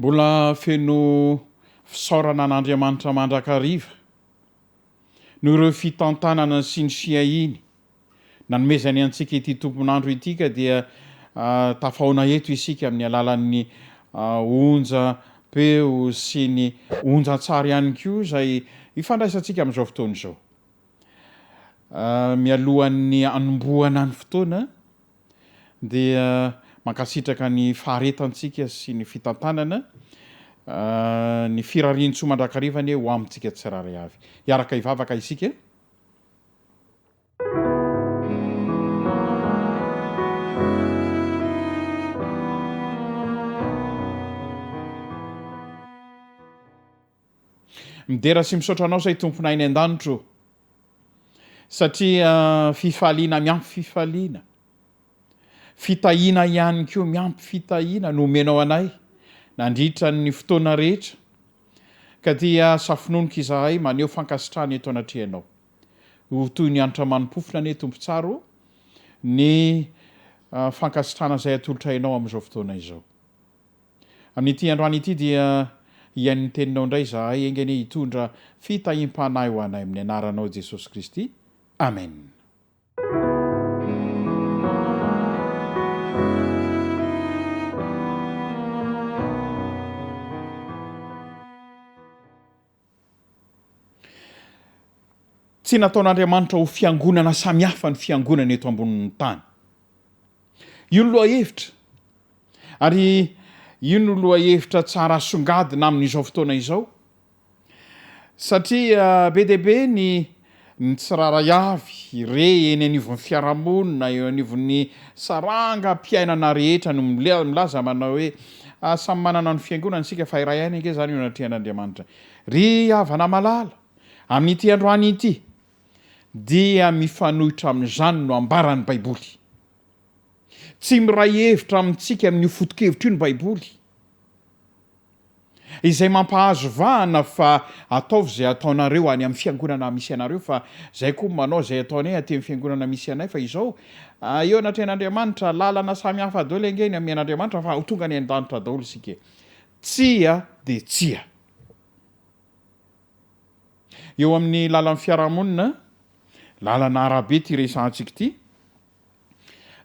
Mbola feno fisaorana an'Andriamanitra mandrakariva noho ireo fitantanana sy ny fiahiany nanomezany antsika ity tompon'andro ity ka dia tafahaona eto isika amin'ny alalan'ny onjam-peo sy ny onjan-tsary ihany koa izay ifandraisantsika amin'izao fotoana izao. Mialohan'ny hanombohana ny fotoana dia mankasitraka ny faharetantsika sy ny fitantanana ny firarian-tsoa mandrakariva anie ho amintsika tsirairay avy. Hiaraka hivavaka isika. Midera sy misaotra Anao izay Tomponay any an-danitra o! Satria fifaliana miampy fifaliana, fitahiana ihany koa miampy fitahiana no omenao anay nandritra ny fotoana rehetra, ka dia safononoka izahay maneho fankasitrahana eto anatrehanao. Ho toy ny hanitra manim-pofona anie Tompo tsara o, ny fankasitrahana izay atolotray Anao amin'izao fotoana izao. Amin'ity androany ity dia hihaino ny Teninao indray izahay, enga anie hitondra fitahiam-panahy ho anay amin'ny Anaranao Jesosy Kristy. Amen. Tsy nataon'Andriamanitra ho fiangonana samihafa ny fiangonana eto ambonin'ny tany. Io no lohahevitra. Ary io no lohahevitra tsara asongadina amin'izao fotoana izao. Satria be dia be ny ny tsirairay avy re eny anivon'ny fiarahamonina, eo anivon'ny sarangam-piainana rehetra no milaza manao hoe samy manana ny fiangonany isika fa iray ihany ange izany eo anatrehan'Andriamanitra. Ry havana malala, amin'ity androany ity dia mifanohitra amin'izany no ambaran'ny Baiboly. Tsy miray hevitra amintsika amin'io foto-kevitra io ny Baiboly. Izay mampahazo vahana fa ataovy izay ataonareo any amin'ny fiangonana misy anareo fa zay koa manao izay ataonay aty amin'ny fiangonana misy anay fa izao eo anatrehan'Andriamanitra lalana samy hafa daholo ange ny amian'Andriamanitra fa ho tonga any an-danitra daholo isika e. Tsia dia tsia. Eo amin'ny lalan'ny fiarahamonina, lalana arabe ity resahantsika ity,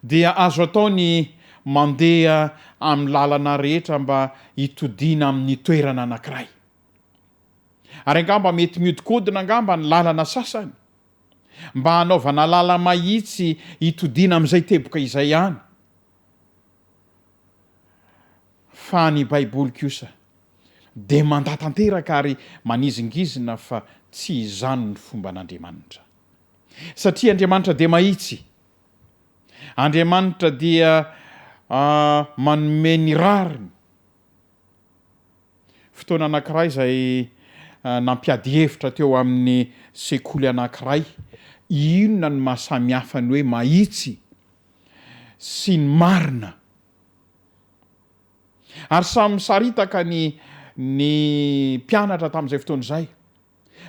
dia azo atao ny mandeha amin'ny lalana rehetra mba hitodiana amin'ny toerana anankiray. Ary angamba mety mihodinkodina angamba ny lalana sasany mba hanaovana lala-mahitsy hitodiana amin'izay teboka izay ihany. Fa ny Baiboly kosa dia mandà tanteraka ary manizingizina fa tsy izany ny fomban'Andriamanitra. Satria Andriamanitra dia mahitsy. Andriamanitra dia manome ny rariny. Fotoana anankiray izay nampiady hevitra teo amin'ny sekoly anankiray, inona no maha samy hafa ny hoe mahitsy sy ny marina? Ary samy misaritaka ny ny mpianatra tamin'izay fotoana izay.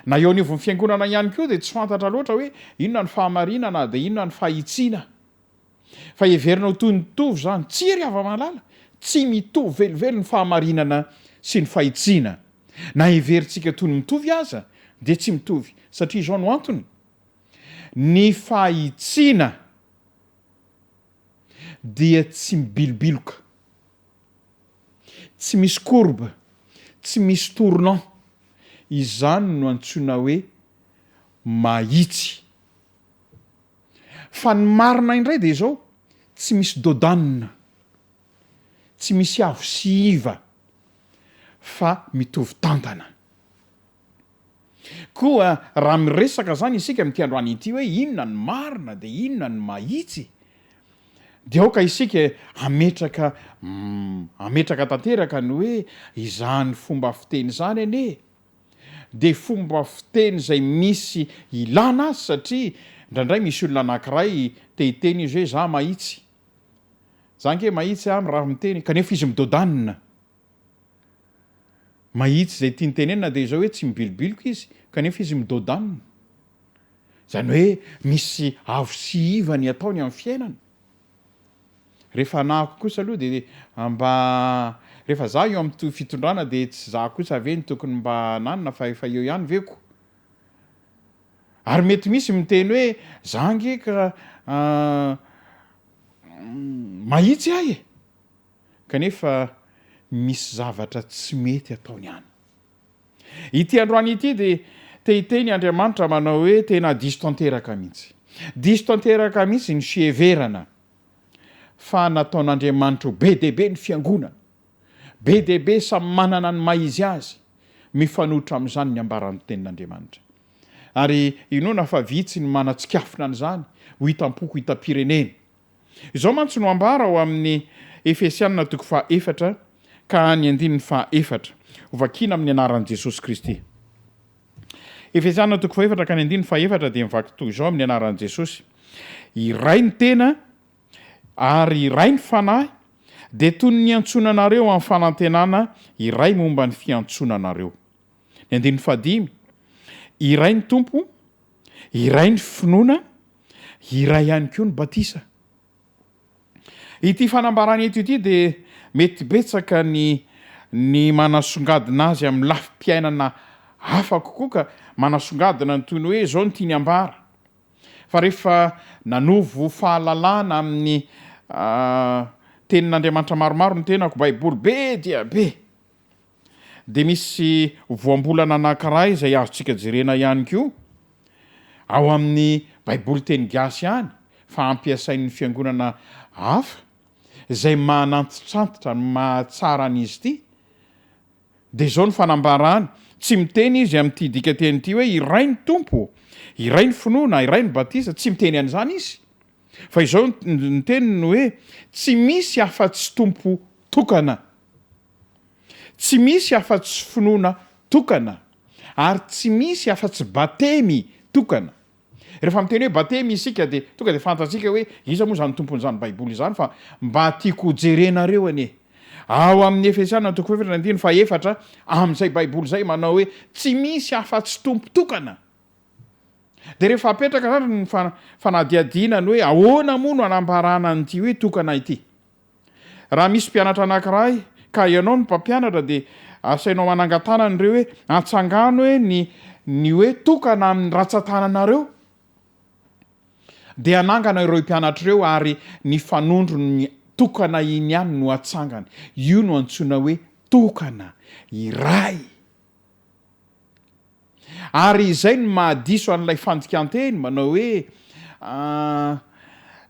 Na eo anivon'ny fiangonana ihany koa dia tsy fantatra loatra hoe inona ny fahamarinana dia inona ny fahitsiana. Fa heverina ho toy ny mitovy izany. Tsia ry hava-mahalala, tsy mitovy velively ny fahamarinana sy ny fahitsiana. Na heverintsika toy ny mitovy aza dia tsy mitovy. Satria izao no antony, ny fahitsiana dia tsy mibilobiloka. Tsy misy courbe, tsy misy tournant. Izany no antsoina hoe mahitsy. Fa ny marina indray dia izao, tsy misy dodane, tsy misy avo sy iva, fa mitovy tantana. Koa raha miresaka izany isika amin'ity androany ity hoe inona ny marina dia inona ny mahitsy, dia aoka isika hametraka hametraka tanteraka ny hoe izany fomba fiteny izany anie dia fomba fiteny izay misy ilana azy satria indraindray misy olona anankiray te hiteny izy hoe za mahitsy, za ange mahitsy a raha miteny kanefa izy midodanina. Mahitsy izay tiany tenenina dia izao hoe tsy mibilobiloka izy kanefa izy midodane. Izany hoe misy avo sy iva ny ataony amin'ny fiainana. Rehefa anahako kosa aloha dia mba Rehefa za eo amin'ny fitondrana dia tsy za kosa ve no tokony mba hananina fa efa eo ihany ve ko? Ary mety misy miteny hoe za ange ka mahitsy aho e! Kanefa misy zavatra tsy mety ataony any. Ity androany ity dia te hiteny Andriamanitra manao hoe tena diso tanteraka mihitsy. Diso tanteraka mihitsy ny fiheverana fa nataon'Andriamanitra ho be dia be ny fiangonana. Be dia be samy manana ny maha izy azy. Mifanohitra amin'izany ny ambaran'ny tenin'Andriamanitra. Ary inoana fa vitsy ny manatsikafona an'izany ho hitam-poko hitam-pirenena. Izao mantsy no ambara ao amin'ny Efesianina toko fahaefatra ka ny andininy fahaefatra. Hovakina amin'ny anaran'i Jesosy Kristy. Efesianina toko fahefatra ka ny andininy fahefatra dia mivaky toy izao amin'ny anaran'i Jesosy, Iray ny tena ary iray ny fanahy, dia toy ny niantsoana anareo amin'ny fanantenana iray momba ny fiantsoana anareo. Ny andininy fahadimy, Iray ny Tompo, Iray ny finoana, iray ihany koa ny batisa. Ity fanambarana eto ity dia mety betsaka ny ny manasongadina azy amin'ny lafim-piainana hafa kokoa ka manasongadina ny toy ny hoe izao no tiany ambara. Fa rehefa nanovo fahalalana amin'ny tenin'Andriamanitra maromaro ny tenako, baiboly be dia be, Dia misy voambolana anankiray izay azontsika jerena ihany koa ao amin'ny Baiboly teny gasy ihany fa ampiasain'ny fiangonana hafa izay manantitrantitra ny mahatsara an'izy ity. Dia izao ny fanambarany, tsy miteny izy amin'ity dikanteny ity hoe iray ny Tompo, iray ny finoana, iray ny batisa, tsy miteny an'izany izy. Fa izao ny teniny hoe tsy misy afa-tsy Tompo tokana. Tsy misy afa-tsy finoana tokana, ary tsy misy afa-tsy batemy tokana. Rehefa miteny hoe batemy isika dia tonga dia fantatsika hoe iza moa izany tompon'izany baiboly izany fa mba tiako ho jerenareo anie. Ao amin'ny Efesiana toko fahefatra andininy fahefatra amin'izay baiboly izay manao hoe tsy misy afa-tsy Tompo tokana. Dia rehefa apetraka izany ny fanadihadiana ny hoe ahoana moa no anambarana an'ity hoe tokana ity. Raha misy mpianatra anankiray ka ianao no mpampianatra dia asainao manangan-tanana ireo hoe atsangano hoe ny ny hoe tokana amin'ny ratsan-tananareo. Dia hanangana ireo mpianatra ireo ary ny fanondrony tokana iny ihany no atsangany. Io no antsoina hoe tokana, iray. Ary izay no mahadiso an'ilay fandikan-teny manao hoe,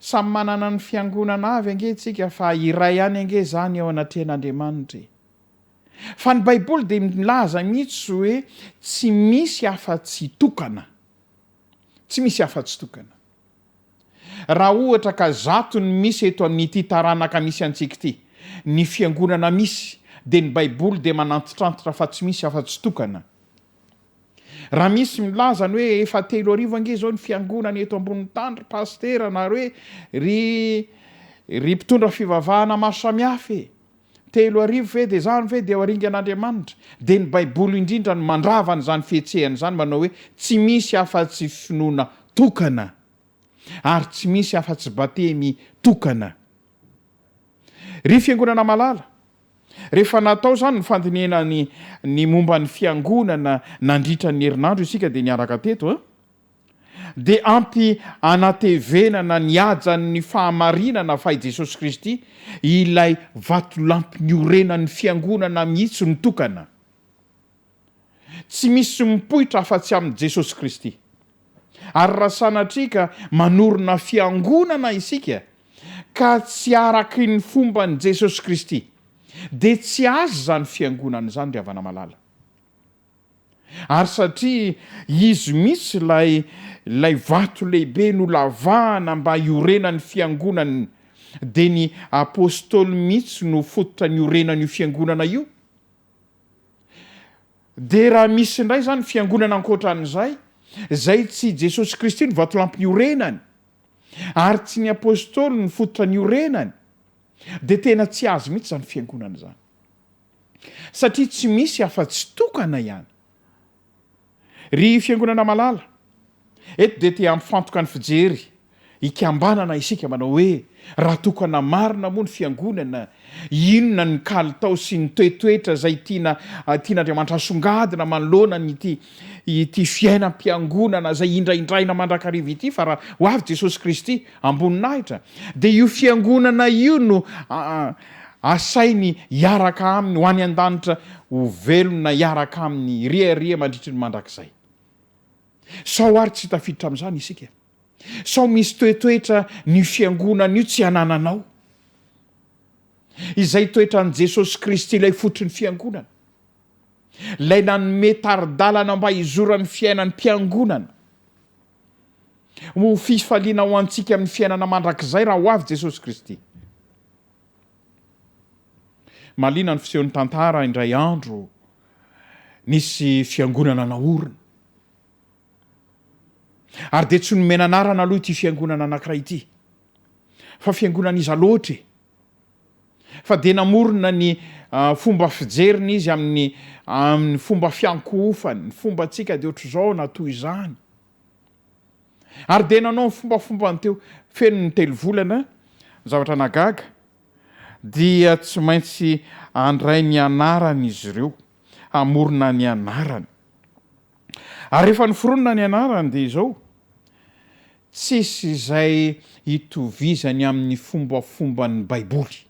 Samy manana ny fiangonana avy ange tsika fa iray ihany ange izany eo anatrehan'Andriamanitra e. Fa ny Baiboly dia milaza mihitsy hoe tsy misy afa-tsy tokana. Tsy misy afa-tsy tokana. Raha ohatra ka zato ny misy eto amin'ity taranaka misy antsika ity, ny fiangonana misy, dia ny Baiboly dia manantitrantitra fa tsy misy afa-tsy tokana. Raha misy milaza ny hoe efa 3000 ange izao ny fiangonana eto ambonin'ny tany ry pasitera na hoe ry ry mpitondra fivavahana maro samihafa e! 3000 ve dia izany ve dia ho aringan'Andriamanitra? Dia ny Baiboly indrindra no mandrava an'izany fihetsehana izany manao hoe tsy misy afa-tsy finoana tokana ary tsy misy afa-tsy batemy tokana. Ry fiangonana malala, rehefa natao izany ny fandinihana ny ny momba ny fiangonana nandritra ny herinandro isika dia niaraka teto an! Dia ampy anatevenana ny hajan'ny fahamarinana fa i Jesosy Kristy ilay vatolampy niorenan'ny fiangonana mihitsy no tokana. Tsy misy mipoitra afa-tsy amin'i Jesosy Kristy. Ary raha sanatria ka manorina fiangonana isika ka tsy araky ny fomban'i Jesosy Kristy dia tsy azy izany fiangonana izany ry havana malala. Ary satria Izy mihitsy ilay ilay vato lehibe nolavahana mba hiorenan'ny fiangonany dia ny Apostoly mihitsy no fototra niorenan'io fiangonana io. Dia raha misy indray izany fiangonana ankoatra an'izay, izay tsy Jesosy Kristy no vatolampy niorenany, ary tsy ny Apostoly no fototra niorenany, dia tena tsy azy mihitsy izany fiangonana izany. Satria tsy misy afa-tsy tokana ihany. Ry Fiangonana malala, eto dia te hampifantoka ny fijery. hikambanana isika manao hoe, raha tokana marina moa ny fiangonana, inona ny kalitao sy ny toetoetra izay tiana tian'Andriamanitra asongadina manoloana an'ity ity fiainam-piangonana izay indraindraina mandrakariva ity fa raha ho avy Jesosy Kristy am-boninahitra dia io fiangonana io no asainy hiaraka aminy ho any an-danitra ho velona hiaraka aminy hirehareha mandritry ny mandrakizay. Sao ary tsy tafiditra amin'izany isika? Sao misy toetoetra ny fiangonana io tsy anananao? Izay toetran'i Jesosy Kristy ilay fototry ny fiangonana. Ilay nanome tari-dalana mba hizoran'ny fiainan'ny mpiangonana. Ho fifaliana ho antsika amin'ny fiainana mandrakizay raha ho avy Jesosy Kristy. Mahaliana ny fisehon'ny tantara indray andro nisy fiangonana naorina. Ary dia tsy nomena anarana aloha ity fiangonana anankiray ity. Fa fiangonan'iza loatra e? Fa dia namorona ny fomba fijeriny izy amin'ny amin'ny fomba fiankohofany, ny fombantsika dia ohatr'izao na toy izany. Ary dia nanao ny fombafombany teo. Feno ny telo volana, ny zavatra nahagaga, dia tsy maintsy handray ny anarany izy ireo, hamorona ny anarany. Ary rehefa noforonina ny anarany dia izao, tsisy izay itovizany amin'ny fombafomban'ny Baiboly.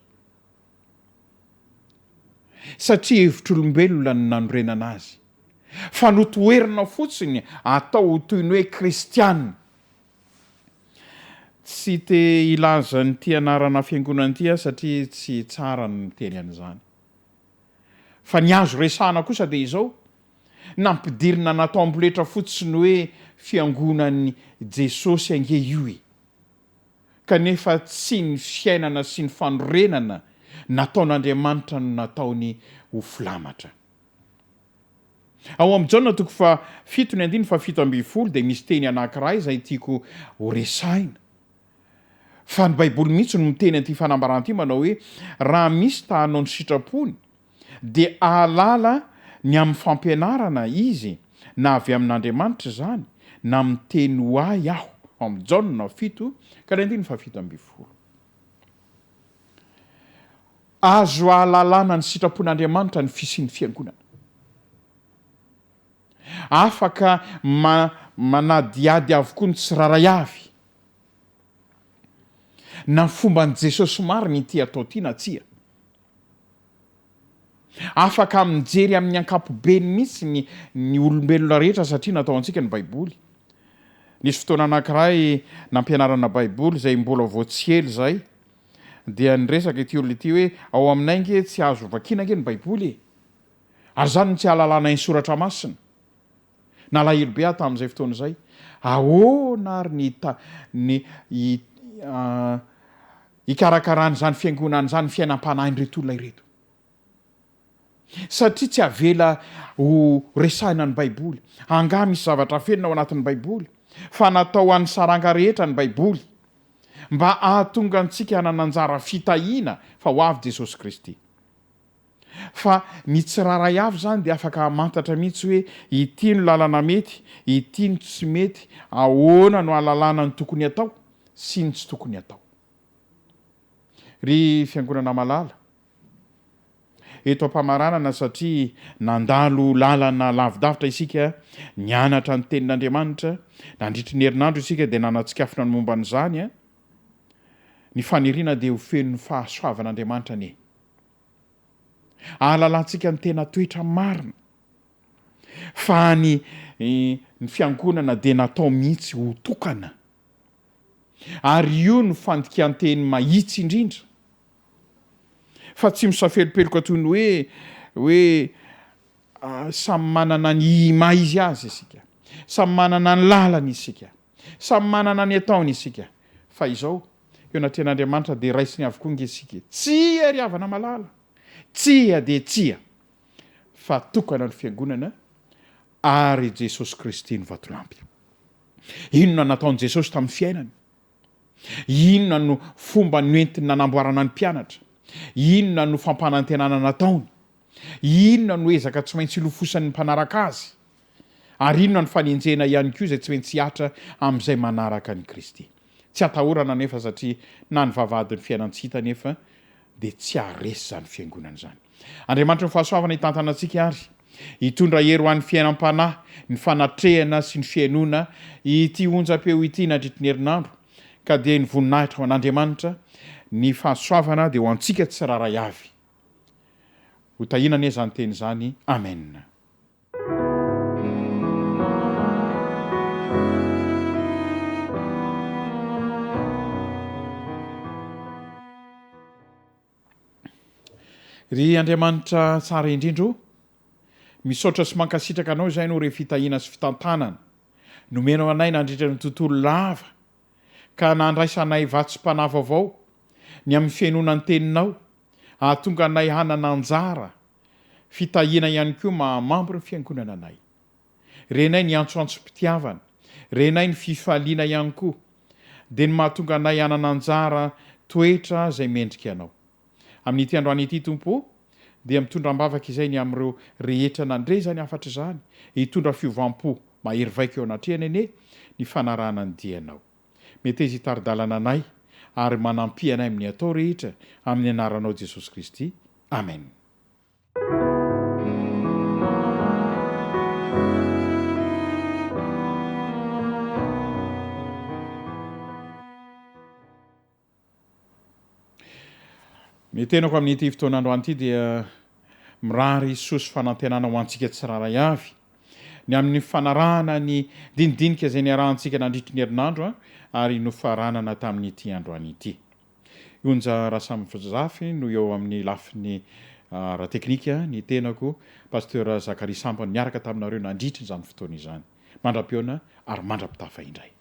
Satria hevitr'olombelona no nanorenana azy. Fa notoherina fotsiny atao ho toy ny hoe kristiana. Tsy te hilaza an'ity anarana fiangonana ity aho satria tsy tsara ny miteny an'izany. Fa ny azo resahana kosa dia izao, nampidirina natao amboletra fotsiny hoe fiangonan'i Jesosy ange io e! Kanefa tsy ny fiainana sy ny fanorenana nataon'Andriamanitra no nataony ho filamatra. Ao amin'ny Jaona toko fahafito ny andininy fahafito ambin'ny folo dia misy teny anankiray izay tiako horesahina. Fa ny Baiboly mihitsy no miteny an'ity fanambarana ity manao hoe, Raha misy ta hanao ny sitrapony, dia hahalala ny amin'ny fampianarana izy, na avy amin'Andriamanitra izany, na miteny ho ahy aho. Ao amin'ny Jaona 7 ka ny andininy fahafito ambin'ny folo. Azo ahalalana ny sitrapon'Andriamanitra ny fisian'ny fiangonana. Afaka manadihady avokoa ny tsirairay avy. Na fomban'i Jesosy marina ity atao ity na tsia. Afaka mijery amin'ny ankapobeny mihitsy ny ny olombelona rehetra satria natao antsika ny Baiboly. Nisy fotoana anankiray nampianarana Baiboly izay mbola vao tsy ela izay dia niresaka ity olona ity hoe ao aminay ange tsy azo vakiana ange ny Baiboly e! Ary izany no tsy ahalalanay ny soratra masina. Nalahelo be aho tamin'izay fotoana izay. Ahoana ary ny ny hikarakarana izany fiangonana izany ny fiainam-panahin'ireto olona ireto? Satria tsy avela ho resahina ny Baiboly. Angaha misy zavatra afenina ao anatin'ny Baiboly? Fa natao ho an'ny saranga rehetra ny Baiboly. Mba hahatonga antsika hanana anjara fitahiana fa ho avy Jesosy Kristy. Fa ny tsirairay avy izany dia afaka hamantatra mihitsy hoe ity no lalana mety, ity no tsy mety, ahoana no ahalalana ny tokony hatao sy ny tsy tokony hatao. Ry Fiangonana malala, eto am-pamaranana satria nandalo lalana lavidavitra isika nianatra ny Tenin'Andriamanitra, nandritry ny herinandro isika dia nanatsikafona ny momba an'izany, ny faniriana dia ho feno ny fahasoavan'Andriamanitra anie. Ahalalantsika ny tena toetra marina. Fa ny ny fiangonana dia natao mihitsy ho tokana. Ary io no fandikan-teny mahitsy indrindra. Fa tsy misafelopeloka toy ny hoe hoe samy manana ny maha izy azy isika. Samy manana ny lalany isika. Samy manana ny ataony isika. Fa izao, eo anatrehan'Andriamanitra dia raisiny avokoa nge isika e. Tsia ry havana malala! Tsia dia tsia! Fa tokana ny Fiangonana ary Jesosy Kristy no vatolampy. Inona nataon'i Jesosy tamin'ny fiainany? Inona no fomba noentiny nanamboarana ny mpianatra? Inona no fampanantenana nataony? Inona no ezaka tsy maintsy ilofosan'ny mpanaraka azy? Ary inona no fanenjehana ihany koa izay tsy maintsy hihatra amin'izay manaraka an'i Kristy? Tsy atahorana anefa satria na ny vavahadin'ny fiainan-tsy hita anefa dia tsy haharesy izany fiangonana izany. Andriamanitry ny fahasoavana hitantana antsika ary hitondra hery ho an'ny fiainam-panahy, ny fanatrehana sy ny fihainoana ity onjam-peo ity nandritry ny herinandro ka dia ny voninahitra ho an'Andriamanitra, ny fahasoavana dia ho antsika tsirairay avy. Ho tahiana anie izany teny izany. Amen. Ry Andriamanitra tsara indrindra o, misaotra sy mankasitraka Anao izay noho ireo fitahiana sy fitantanana nomenao anay nandritra ny tontolo lava ka nandraisanay vatsim-panahy vaovao ny amin'ny fihainoana ny Teninao hahatonga anay hanana anjara fitahiana ihany koa maha mambry ny Fiangonana anay. Renay ny antsoantsom-pitiavana, renay ny fifaliana ihany koa, dia ny mahatonga anay hanana anjara toetra izay mendrika Anao. Amin'ity androany ity, Tompo ô, dia mitondra am-bavaka izay ny amin'ireo rehetra nandre izany hafatra izany, hitondra fiovam-po mahery vaika eo anatrehany anie ny fanarahana ny dianao. Meteza hitari-dalana anay ary manampia anay amin'ny atao rehetra amin'ny anaranao Jesosy Kristy. Amen. Ny tenako amin'ity fotoana androany ity dia mirary soa sy fanantenana ho antsika tsirairay avy ny amin'ny fanarahana ny dinidinika izay niarahantsika nandritry ny herinandro ary nofaranana tamin'ity androany ity. Onja Rasamizafy no eo amin'ny lafiny ara-teknika, ny tenako Pasteur Zacharie Sambany niaraka taminareo nandritry izany fotoana izany. Mandra-pihaona ary mandra-pitafa indray.